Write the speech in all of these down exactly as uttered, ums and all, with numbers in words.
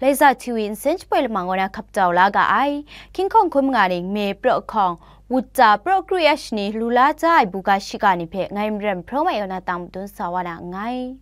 Laiza T V nsen shapoi lamang kaw na hkap jau la ga ai. Hkying hkawng hkun manga ning Me praw hkawng, Wuta praw kru ya shani lu la ja ai buga shiga ni hpe ngai Maren Hpraw Mai kaw na tang madun sa wa na nngai.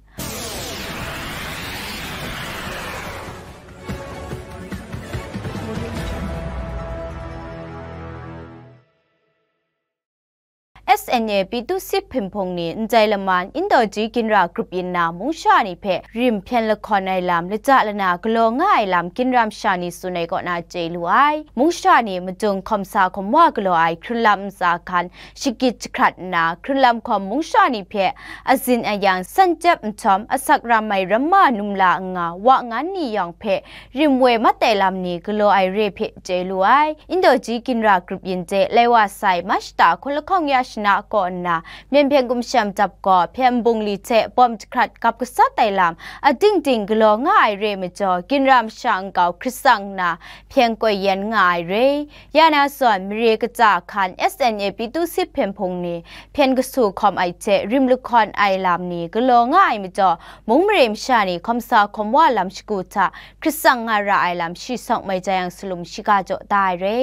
S N A Pyithu Sit hpyen hpung ni ndai laman Indaw Ji Ginra grup yin na mungsha ni hpe rim hpyen lahkawn ai lam, laja lana galaw nga ai lam, Ginra masha ni tsun ai kaw na chye lu ai. Mungsha ni madung hkawm sa hkawm wa galaw ai hkrunlam ntsa hkan shagit jahkrat nna, hkrunlam hkawm mungsha ni hpe azin ayang san jep nhtawm, asak ram ai ramma numla n nga wa ngan ni yawng hpe rim woi mat ai lam ni galaw ai re hpe chye lu ai. Indaw Ji Ginra grup yin hte lai wa sai Mach shata hkun lahkawng ya shana kaw nna, Myen Hpyen Gumshem Dap gaw hpyen bungli hte bawm jahkrat gap gasat ai lam, ating ting galaw nga ai re majaw, Ginra masha nkau hkrit tsang nna hpyen koi yen nga ai re. Ya na zawn, mare kaja hkan S N A Pyithu Sit hpyen hpung ni hpyen kasu hkawm ai hte rim lahkawn ai lam ni galaw nga ai majaw, mung mare masha ni hkawm sa hkawm wa lam shagu hta hkrit tsang nga ra ai lam shi sawng mai jai yang salum shiga jaw da ai re.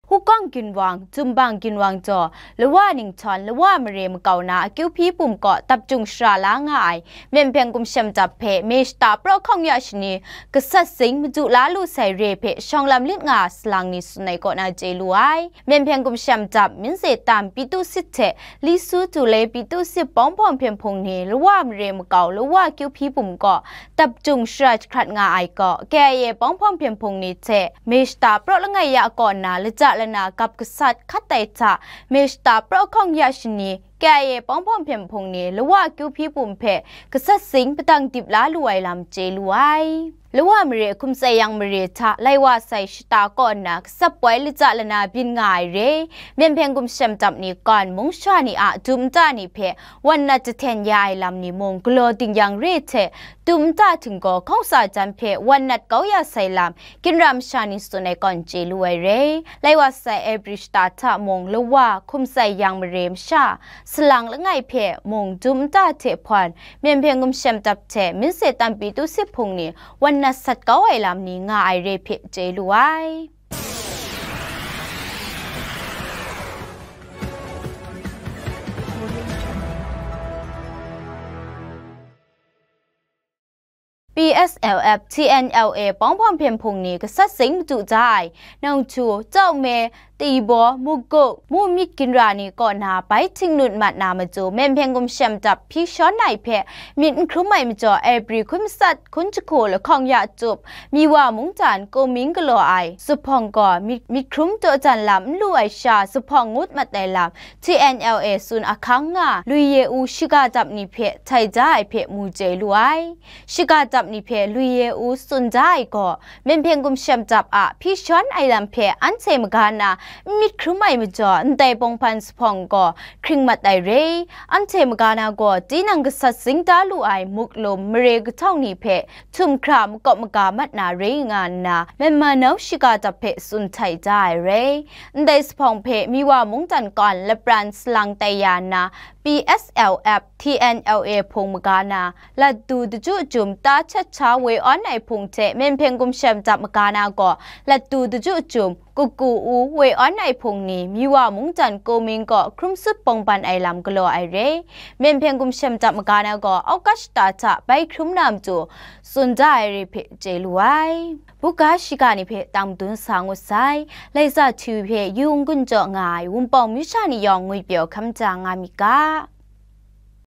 Hukawng ginwang, Jumbang ginwang jaw, lawa ninghtawng, lawa mare makau na akyu hpyi bum kaw dap jung shara la nga ai Myen Hpyen Gumshem Dap hpe Me shata praw hkawng ya shani gasat zing madu la lu sai re hpe shawng lam lit nga salang ni tsun ai kaw na chye lu ai. Myen Hpyen Gumshem Dap, Minze Tam Pyithu Sit hte Lisu Tule Pyithu Sit Pawng Hpawng hpyen hpung ni lawa mare makau lawa akyu hpyi bum kaw dap jung shara jahkrat nga ai kaw, K I A Pawng Hpawng hpyen hpung ni hte Me shata praw langai ya kaw nna laja lana gap gasat hkat ai hta, Me shata praw hkawng ya shani, K I A Pawng Hpawng hpyen hpung ni lawa akyu hpyi bum hpe gasat zing padang dip la lu ai lam chye lu ai. Lawa mare hkum tsai yang mare hta lai wa sai shata kaw nna gasat poi laja lana byin nga ai re. Myen Hpyen Gumshem Dap ni gawn mungsha ni a dum nta ni hpe wan nat jahten ya ai lam ni mung galaw ding yang re hte, dum nta htinggaw hkawng sa jan hpe wan nat kau ya sai lam, Ginra masha ni tsun ai kaw n chye lu ai re. Lai wa sai April shata hta mung lawa hkum tsai yang mare masha salang langai hpe mung dum nta hte hpawn Myen Hpyen Gumshem Dap hte Minze Tam Pyithu Sit hpung ni wan nat sat kau ai lam ni nga ai re hpe chye lu ai. P S L F, T N L A Pawng Hpawng hpyen hpung ni gasat zing madu ja ai Nongtu, Tawme, Tibaw, Mukuk, Mumyit Ginra ni kaw na bai htingnut mat na matu, Myen Hpyen Gumshem Dap hpyi shawn ai hpe myit n hkrum ai majaw, April hkun matsat, hkun jahku lahkawng ya tup, Miwa mungdan Kuming galaw ai zuphpawng gaw myit, myit hkrum dawdan lam n lu ai sha zuphpawng ngut mat ai lam, T N L A tsun ahkang nga, Lui Ye U shiga dap ni hpe htai da ai hpe mu chye lu ai. Shiga dap ni hpe Lui Ye U tsun da ai gaw, Myen Hpyen Gumshem Dap a hpyi shawn ai lam hpe anhte maga na n myit hkrum ai majaw, ndai bawng hpan zuphpawng gaw hkring mat ai re. Anhte maga na gaw, tinang gasat zing da lu ai muklum mare kahtawng ni hpe htum hkra makawp maga mat na re nga nna, Myanmar nau shiga dap hpe tsun htai da ai re. Ndai zuphpawng hpe Miwa mungdan kawn lapran salang tai ya nna, P S L F, T N L A hpung maga na, Latu Daju Jum ta chat cha woi awn ai hpung hte Myen Hpyen Gumshem Dap maga na gaw, Latu Daju Jum, Kuku U woi awn ai hpung ni, Miwa mungdan Kuming kaw hkrum sut bawng ban ai lam galaw ai re. Myen Hpyen Gumshem Dap maga na gaw, August shata hta bai hkrum na matu, tsun da ai re hpe chye lu ai. Buga shiga ni hpe tang madun sa ngut sai. Laiza T V hpe Yawng Gun jaw nga ai Wunpawng myu sha ni yawng ngwi pyaw hkam ja nga myit ga.